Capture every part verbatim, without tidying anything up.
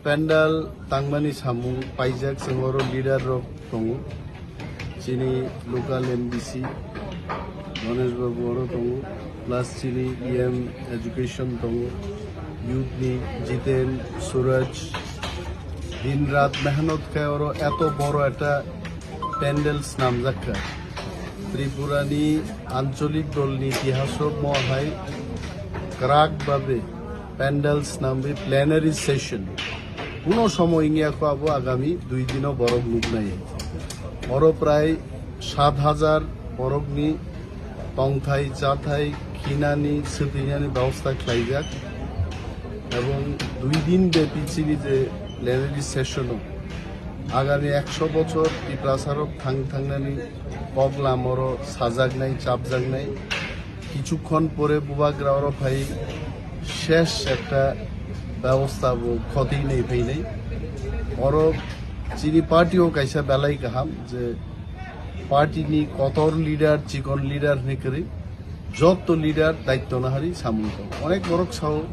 Pandal tangmani samung paijak, chwng oro leader rok tongo, chini local M D C Ganesh Babu oro tongo, plus chini E M education tongo, youth ni Jiten, Suraj, din rat mehnot khai oro eto boro ekta pandal snamjak kha. Tripura ni ancholik dol ni itihaso mo hai kwrak babe pandal snamwi plenary session. Kuno somoy wngya kho abo agami dui dino borok nuknai. Oro prai sat hajar borok ni tongthai, chathai, khinani, swtwinani bebosta khlaijak. Ebong dui din bepi chini je plenary session o agami ekso bochor Tiprasa rok thang thangnani kok lamoro sajaknai, chapjaknai. Kichukhon pore bubagra oro phai shesh ekta bebosta bo khoti nei phainai. Oro chini party o kaisa belai kaham je party ni kotor leader, chikon leader hinwi kwrwi, jotto leader daitto nahari samung tong. Onek borok sao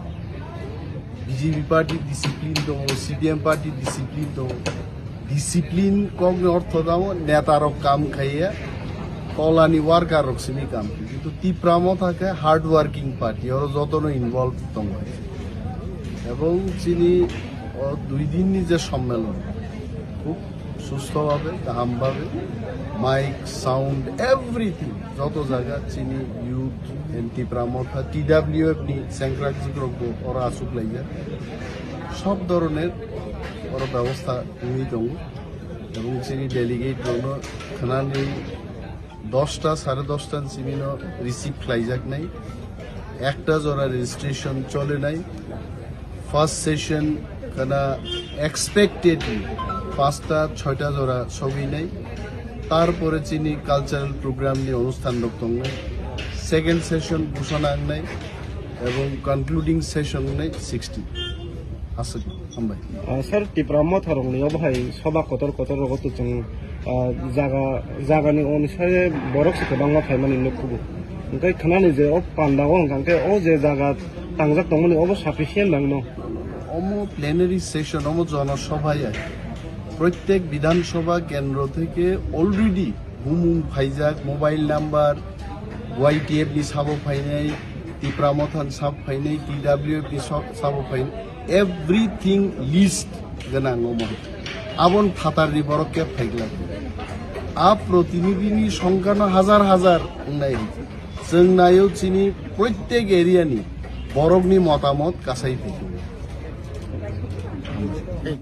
B J P party discipline tongo, C P M party discipline tongo. Discipline kokni ortho tamo neta rok kam khaiya, tolani worker rok simi kam. Kintu Tipra Motha khe hard working party, oro jotono involve tongo. Ebong chini o dui din ni je sommelon, khub sustho bhabe, kaham bhabe, mic, sound, everything, joto jaga chini youth and Tipra Motha, T W F ni sengkrak jikrok bo oro achuk laijak. Sob doroner oro bebosta wngwi tongo. Ebong chini delegate rokno khwnani dosta, sare dosta ni simi no receive khlaijaknai. Ekta jora registration cholenai. First session kana expectedly pasta choita jora sogwinai. Tarpore chini cultural program ni onusthan rok tongnai. Second session busana wngnai. Ebong concluding session wngnai sixty. Aswk, hambai. Ah, sir, Tipra Motha rokni obo hai soba kotor kotor rogo to chwng, ah, jaga, jagani onusare borok se kwbangma phaimani nukhugo. Hwnkhe khwnani je o pandao hwnkha khe o je jaga tangjak tongmani obo sufficient nangno. Omo plenary session, omo jono sobha ya. Protyek Bidhan Sabha kendro theke already bumung phaijak, mobile number, Y T F ni sabo phainai, Tipra Motha ni sabo phainai, T W F ni so-, sabo phainai, everything list gwnang omo. Abon phatar ni borok khe phaigla. A protinidhi ni songkha no hajar hajar wngnai. Chwng naio chini protyek area ni borok ni motamot kasai phai.